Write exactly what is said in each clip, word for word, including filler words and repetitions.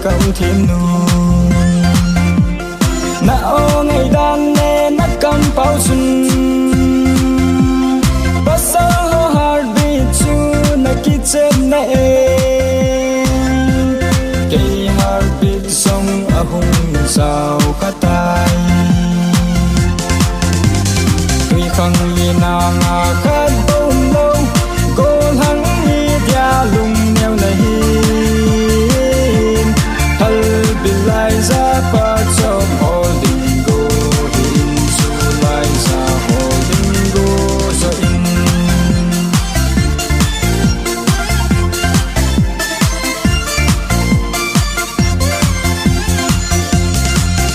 Ka um thim nu. Na o ngaidan le na kampau chun pasal ho heartbeat chu na kichep na e. Kei heartbeat song ahung sao kha tai. Tui khang li na nga khat bou um lou, gollhang hi dia lung neo na hi. Hal bilai za pa chom holding go hin, sulai za holding go zo in.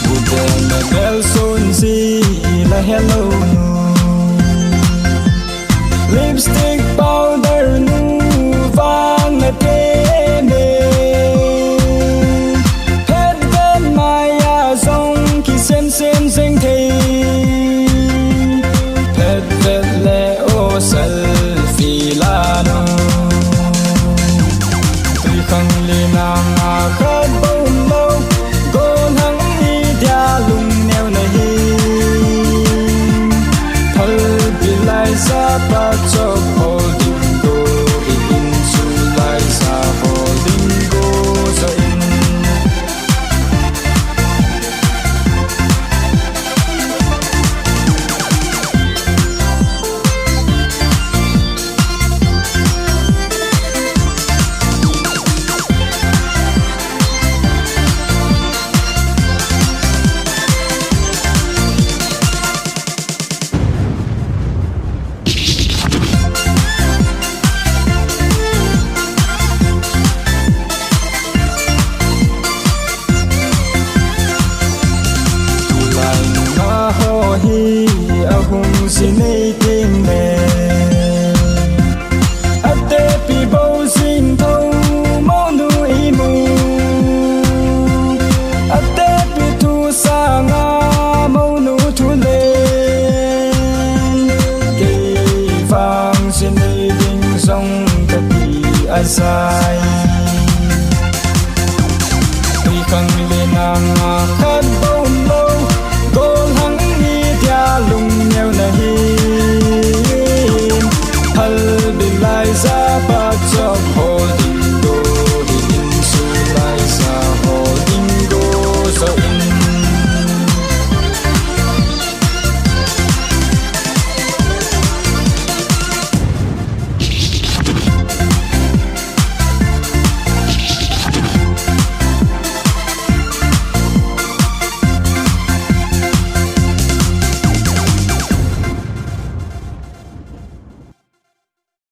Budel na bel sun si la hello nu. Lipstick powder nu vang na te me. Phet ven maya zong ki sem sem zeng thei. Phet vet le o selfie la nu. Tui khang li na nga khat bou um lou, gollhang hi dia lung neo na hi. Thal bilai za pa chop holding go hi in, sulai za holding go zo in. Tulai nunga ho hi ahung si nei ting le, atepi bou zing tho monu i mu. Atepi thu sanga monu thu le, kei vang si nei ding zong ka ti a zai. Tui khang li na nga khat